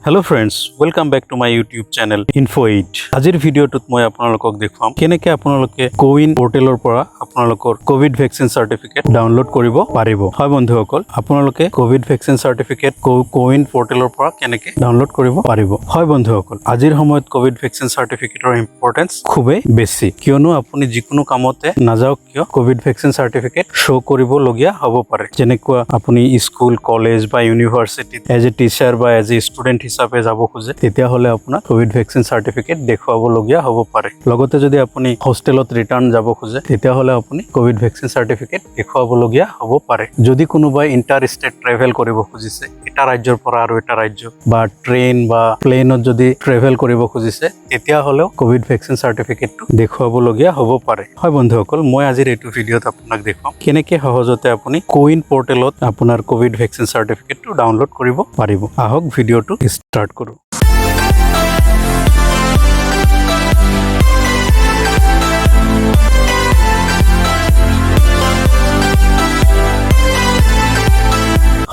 Hello friends, welcome back to my YouTube channel Info 8. আজিৰ ভিডিঅ'টোত মই আপোনালোকক দেখুৱাম কেনেকৈ আপোনালোকে কোৱিন পৰ্টেলৰ পৰা আপোনালোকৰ ক'ভিড ভেকচিন চাৰ্টিফিকেট ডাউনলোড কৰিব পাৰিব। হয় বন্ধুসকল, আপোনালোকে ক'ভিড ভেকচিন চাৰ্টিফিকেট কোৱিন পৰ্টেলৰ পৰা কেনেকৈ ডাউনলোড কৰিব পাৰিব। হয় বন্ধুসকল, আজিৰ সময়ত ক'ভিড ভেকচিন চাৰ্টিফিকেটৰ ইম্পৰ্টেঞ্চ খুবেই বেছি, কিয়নো আপুনি যিকোনো কামতে নাযাওক কিয়, ক'ভিড ভেকচিন চাৰ্টিফিকেট শ্ব' কৰিবলগীয়া হ'ব পাৰে। যেনেকুৱা আপুনি স্কুল, কলেজ বা ইউনিভাৰ্চিটিত এজ এ টিচাৰ বা এজ এ ষ্টুডেণ্ট হিচাপে যাব খোজে, তেতিয়াহ'লে আপোনাক ক'ভিড ভেকচিন চাৰ্টিফিকেট দেখুৱাবলগীয়া হ'ব পাৰে। লগতে যদি আপুনি হোষ্টেলত ৰিটাৰ্ণ যাব খোজে, তেতিয়াহ'লে আপুনি ক'ভিড ভেকচিন চাৰ্টিফিকেট দেখুৱাবলগীয়া হ'ব পাৰে। যদি কোনোবাই ইণ্টাৰ ষ্টেট ট্ৰেভেল কৰিব খুজিছে, এটা ৰাজ্যৰ পৰা আৰু এটা ৰাজ্য, বা ট্ৰেইন বা প্লেনত যদি ট্ৰেভেল কৰিব খুজিছে, তেতিয়াহ'লেও ক'ভিড ভেকচিন চাৰ্টিফিকেটটো দেখুৱাবলগীয়া হ'ব পাৰে। হয় বন্ধুসকল, মই আজিৰ এইটো ভিডিঅ'ত আপোনাক দেখুৱাম কেনেকৈ সহজতে আপুনি কোৱিন পৰ্টেলত আপোনাৰ ক'ভিড ভেকচিন চাৰ্টিফিকেটটো ডাউনলোড কৰিব পাৰিব। আহক, ভিডিঅ'টো ষ্টাৰ্ট কৰোঁ।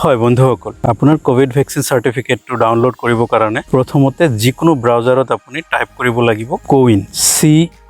হয় বন্ধুসকল, আপোনাৰ ক'ভিড ভেকচিন চাৰ্টিফিকেটটো ডাউনলোড কৰিবৰ কাৰণে প্ৰথমতে যিকোনো ব্ৰাউজাৰত আপুনি টাইপ কৰিব লাগিব CoWIN,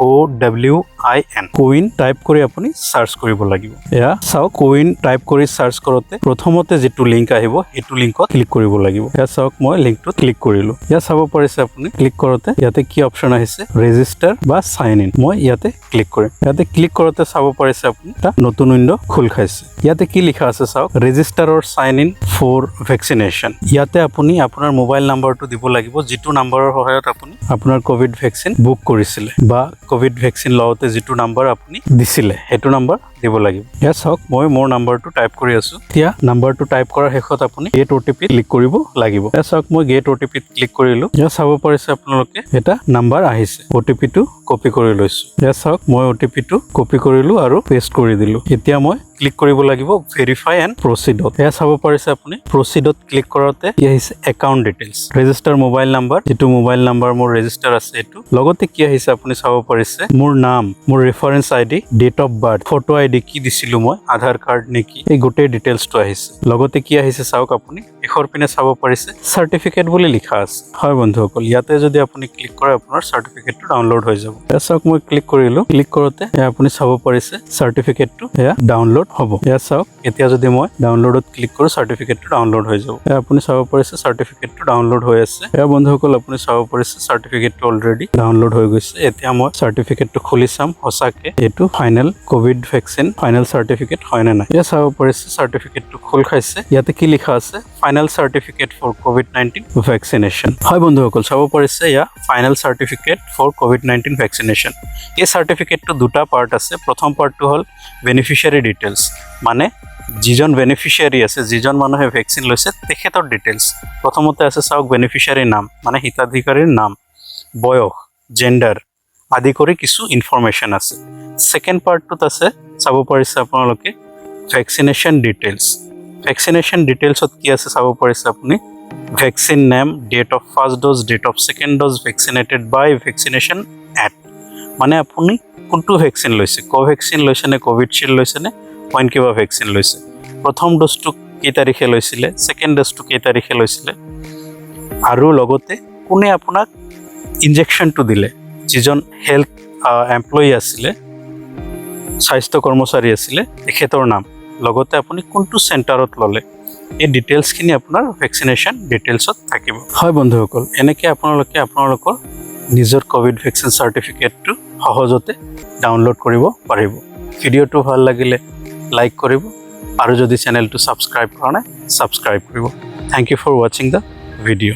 COWIN। CoWIN type কৰি আপুনি চাৰ্চ কৰিব লাগিব। এয়া চাওক, কোৱিন টাইপ কৰি চাৰ্চ কৰোঁতে প্ৰথমতে যিটো লিংক আহিব, সেইটো লিংকত ক্লিক কৰিব লাগিব। এয়া চাওক, মই লিংকটোত ক্লিক কৰিলোঁ। ইয়াত চাব পাৰিছে আপুনি, ক্লিক কৰোঁতে ইয়াতে কি অপশ্যন আহিছে? ৰেজিষ্টাৰ বা চাইন ইন। মই ইয়াতে ক্লিক কৰিম। ইয়াতে ক্লিক কৰোঁতে চাব পাৰিছে আপুনি, এটা নতুন উইণ্ড' খোল খাইছে। ইয়াতে কি লিখা আছে চাওক, "Register or sign in for vaccination"। ইয়াতে আপুনি আপোনাৰ মোবাইল নাম্বাৰটো দিব লাগিব, যিটো নাম্বাৰৰ সহায়ত আপুনি আপোনাৰ ক'ভিড ভেকচিন বুক কৰিছিলে বা ক'ভিড ভেকচিন লওঁতে যিটো নাম্বাৰ আপুনি দিছিলে, সেইটো নাম্বাৰ দিব লাগিব। ইয়াত চাওক, মই মোৰ নাম্বাৰটো টাইপ কৰি আছোঁ। এতিয়া নাম্বাৰটো টাইপ কৰাৰ শেষত আপুনি গেট অ'টিপিত ক্লিক কৰিব লাগিব। ইয়াত চাওক, মই গেট অ'টিপিত ক্লিক কৰিলোঁ। ইয়াত চাব পাৰিছে আপোনালোকে, এটা নাম্বাৰ আহিছে। অ'টিপিটো কপি কৰি লৈছোঁ। ইয়াত চাওক, মই অ'টিপিটো কপি কৰিলোঁ আৰু পেষ্ট কৰি দিলোঁ। এতিয়া মই ক্লিক কৰিব লাগিব ভেৰিফাই এণ্ড প্ৰচিডত। এয়া চাব পাৰিছে আপুনি, প্ৰচিডত ক্লিক কৰোঁতে কি আহিছে? Account details, register mobile number, যিটো মোবাইল নাম্বাৰ মোৰ ৰেজিষ্টাৰ আছে এইটো। লগতে কি আহিছে আপুনি চাব পাৰিছে, মোৰ নাম, মোৰ reference ID, date of birth, photo ID কি দিছিলোঁ মই, আধাৰ কাৰ্ড নেকি, এই গোটেই ডিটেইলছটো আহিছে। লগতে কি আহিছে চাওক আপুনি, শেষৰ পিনে চাব পাৰিছে, চাৰ্টিফিকেট বুলি লিখা আছে। হয় বন্ধুসকল, ইয়াতে যদি আপুনি ক্লিক কৰে, আপোনাৰ চাৰ্টিফিকেটটো ডাউনলোড হৈ যাব। এয়া চাওক, মই ক্লিক কৰিলোঁ। ক্লিক কৰোঁতে এয়া আপুনি চাব পাৰিছে, চাৰ্টিফিকেটটো এয়া ডাউনলোড হ'ব। এয়া চাওক, এতিয়া যদি মই ডাউনলোডত ক্লিক কৰোঁ, চাৰ্টিফিকেটটো ডাউনলোড হৈ যাব। এয়া আপুনি চাব পাৰিছে, চাৰ্টিফিকেটটো ডাউনলোড হৈ আছে। এয়া বন্ধুসকল, আপুনি চাব পাৰিছে, চাৰ্টিফিকেটটো অলৰেডি ডাউনলোড হৈ গৈছে। এতিয়া মই চাৰ্টিফিকেটটো খুলি চাম, সঁচাকে এইটো final Covid vaccine final certificate হয় নে নাই। এয়া চাব পাৰিছে, চাৰ্টিফিকেটটো খোল খাইছে। ইয়াতে কি লিখা আছে? "Final certificate for COVID-19 vaccination"। হয় বন্ধুসকল, চাব পাৰিছে, এয়া final certificate for COVID-19 vaccination। এই চাৰ্টিফিকেটটো দুটা পাৰ্ট আছে। প্ৰথম পাৰ্টটো হ'ল বেনিফিচিয়াৰী ডিটেইলছ, মানে যিজন বেনিফিচিয়াৰী আছে, যিজন মানুহে ভেকচিন লৈছে, তেখেতৰ ডিটেইলছ। প্ৰথমতে আছে চাওক, বেনিফিচিয়াৰীৰ নাম, মানে হিতাধিকাৰীৰ নাম, বয়স, জেণ্ডাৰ আদি কৰি কিছু ইনফৰমেশ্যন আছে। ছেকেণ্ড পাৰ্টটোত আছে, চাব পাৰিছে আপোনালোকে, ভেকচিনেশ্যন ডিটেইলছ। ভেকচিনেশ্যন ডিটেইলছত কি আছে চাব পাৰিছে আপুনি, vaccine name, date of first dose, date of second dose, vaccinated by, vaccination at, মানে আপুনি কোনটো ভেকচিন লৈছে, কোভেক্সিন লৈছে নে কোভিডশ্বিল্ড লৈছে নে অইন কিবা ভেকচিন লৈছে, প্ৰথম ড'জটো কেই তাৰিখে লৈছিলে, ছেকেণ্ড ড'জটো কেই তাৰিখে লৈছিলে আৰু লগতে কোনে আপোনাক ইনজেকশ্যনটো দিলে, যিজন হেল্থ এমপ্লয়ী আছিলে, স্বাস্থ্য কৰ্মচাৰী আছিলে, তেখেতৰ নাম, লগতে আপুনি কোনটো চেণ্টাৰত ল'লে, এই ডিটেইলছখিনি আপোনাৰ ভেকচিনেশ্যন ডিটেইলছত থাকিব। হয় বন্ধুসকল, এনেকৈ আপোনালোকে আপোনালোকৰ নিজৰ ক'ভিড ভেকচিন চাৰ্টিফিকেটটো সহজতে ডাউনলোড কৰিব পাৰিব। ভিডিঅ'টো ভাল লাগিলে লাইক কৰিব আৰু যদি চেনেলটো ছাবস্ক্ৰাইব কৰা নাই, ছাবস্ক্ৰাইব কৰিব। Thank you for watching the video.